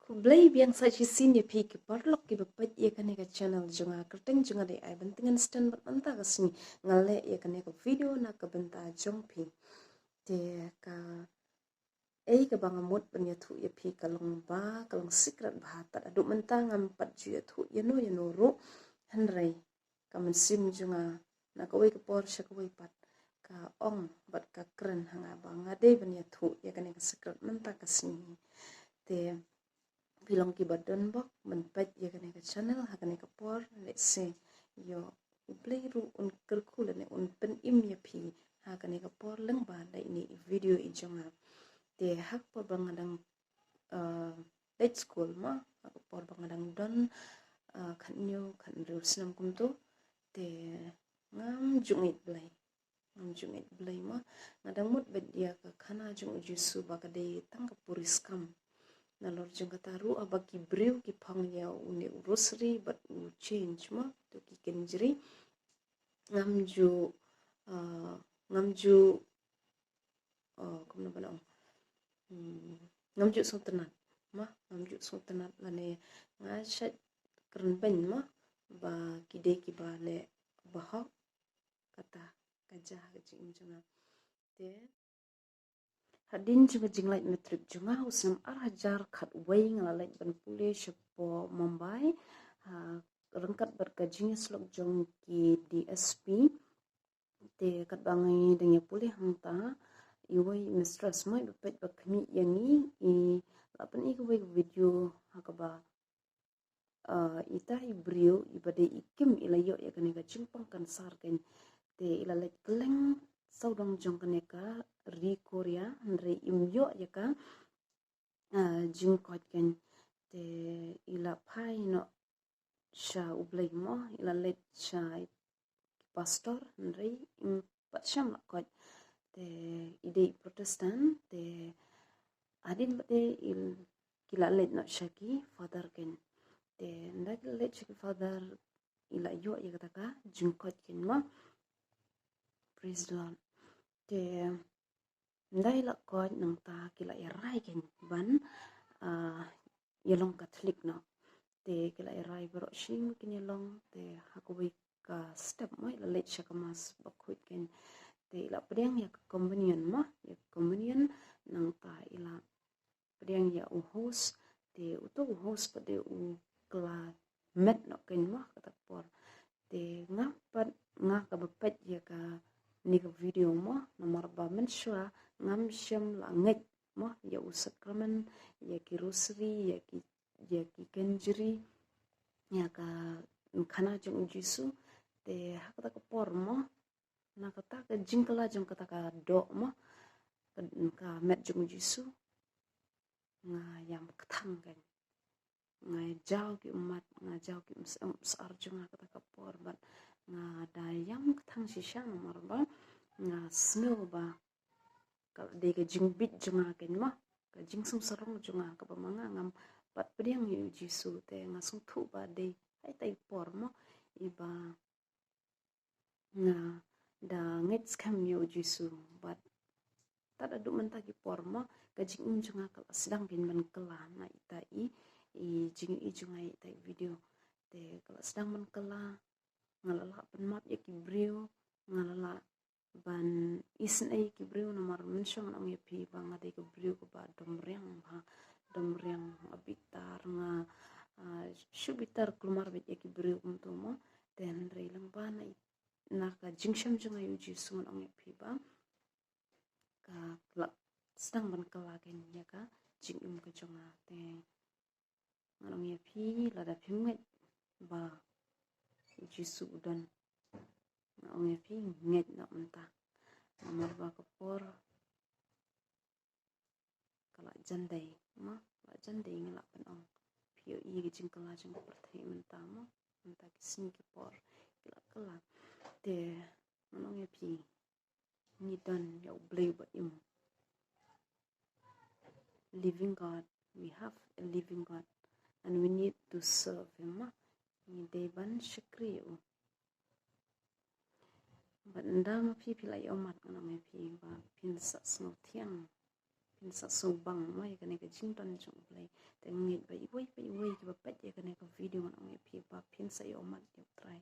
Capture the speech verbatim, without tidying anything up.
Khublei biang sa shisien ïa phi ki paralok kiba peit ïa kane ka channel jong nga. Kyrteng jong nga dei Aiban Tyngen Sten bad mynta ka sngi nga leh ïa kane ka video na ka bynta jong phi. Te kaei kaba nga mut ban ïathuh ïa phi ka long ba ka long secret bha, tad haduh mynta ngam pat ju ïathuh ïano ïano ruh. Hynrei ka mynsiem jong nga na kawei ka por sha kawei pat ka ong bad ka kren ha nga ba nga dei ban ïathuh ïa kane ka secret mynta ka sngi. Te phi long kiba don bok ban peit ïa kane ka channel ha kane ka por, lehse ïoh U Blei ruh un kyrkhu lane un pynim ïa phi ha kane ka por lyngba da ine i video i jong nga. Te ha ka por ba nga dang, ah, leit skul mo, ha ka por ba nga dang don, ah, khathynñiew khathynriew snem kumto, te ngam ju ngeit Blei. Ngam ju ngeit Blei mo. Nga dang mut beit ïa ka khana jong U Jisu ba ka dei tang ka puriskam. Nalor jong kata ruh haba ki briew ki phong ïa une u rosary bad u chain mo, to ki kynjri, ngam ju, ah, ngam ju, ah, kumno ban ong, hmm, ngam ju sngewtynnat mo, ngam ju sngewtynnat lane nga shait kren beiñ mo ba ki dei kiba leh bahok. Kata ka jia ha ka jingim jong nga. Te hadien jong ka jinglait matric jong nga u snem ar hajar khatwei nga la leit ban pule shapoh Mumbai, ha, ryngkat bad ka jingïasyllok jong ki D S P. Te katba ngi dang ïa pule hangta, iwei i mistress mo iba peit ba khmih ïa ngi i la pyni kawei ka video ha kaba, ah, ita i briew iba dei i Kim i la ïoh ïa kane ka jingpang kansar keiñ. Te i la leit kylleng sawdong jong kane ka ri Korea, hynrei im ïoh ïa ka, ah, jingkoit keiñ. Te i la phai noh sha U Blei mo, i la leit sha ki pastor, hynrei im pat shym la koit. Te i dei Protestant, te hadien pat de i, ki la leit noh sha ki father keiñ. Te ynda ki la leit sha ki father i la ïoh ïa kata ka jingkoit keiñ mo. Praise the Lord. Te ynda i la koit nangta ki la ïarai keiñ ban, ah, ïalong Catholic noh. Te ki la ïarai baroh shi ba kin ïalong, te ha kawei ka step mo i la leit sha ka mass bakhuid keiñ. Te i la pdiang ïa ka communion mo, ïa ka communion, nangta i la pdiang ïa u host, te uto u host pat de u kylla met noh keiñ mo kata ka por. Te nga pat, nga kaba peit ïa kane ka video mo, namar ba mynshuwa ngam shym la ngeit mo ïa u sakramen, ïa ki rosary, ïa ki, ïa ki kynjri, ïa ka khana jong U Jisu. Te ha kata ka por mo, na kata ka jingkylla jong kata ka doh mo, ka, ka met jong U Jisu, nga ïam kthang keiñ. Nga jaw ki ummat, nga jaw ki umsar jong nga kata ka por bad nga da ïam kthang shisha namar ba nga sngew ba ka dei ka jingbit jong nga keiñ mo, ka jingsumsarong jong nga kaba ma nga ngam pat pdiang ïa U Jisu. Te nga sngewthuh ba dei ha ita i por mo iba nga da ngeit skhem ïa U Jisu bad tad haduh mynta ki por mo ka jingim jong nga ka la sdang keiñ ban kylla na ita i, i jingïohi jong nga ïa ita i video. Te ka la sdang ban kylla, nga la lah ban map ïa ki briew, nga la lah ban isynei ïa ki briew namar mynshuwa ngan ong ïa phi ba nga dei ka briew kaba dom riang bha, dom riang, nga bitar, nga, ah, shu bitar kulmar beit ïa ki briew kumto mo. Te hynrei lyngba na i, na ka jingshem jong nga ïa U Jisu ngan ong ïa phi ba ka la sdang ban kylla keiñ ïa ka jingim ka jong nga. Te ngan ong ïa phi lada phim ngeit ba U Jisu u don, ngan ong ïa phi ngeit noh mynta. Namar ba ka por ka la jan dei, ma, ka la jan dei, ngi lah ban ong. Phi ïohi ka jingkylla jong ka pyrthei mynta mo, mynta ki sngi ki por ki la kylla. Te ngan ong ïa phi, ngi don ïa U Blei uba im. Living God, we have a living God and we need to serve him, ma. Ngi dei ban shakri ïa u. Bad ynda ma phi phi la ïohmat, ngan ong ïa phi ba phin sa sngewthiang phin sa sngewbang mo ïa kane ka jingdon jong U Blei. Te nga ngeit ba iwei pa iwei kiba peit ïa kane ka video ngan ong ïa phi ba phin sa ïohmat ïa U Trai.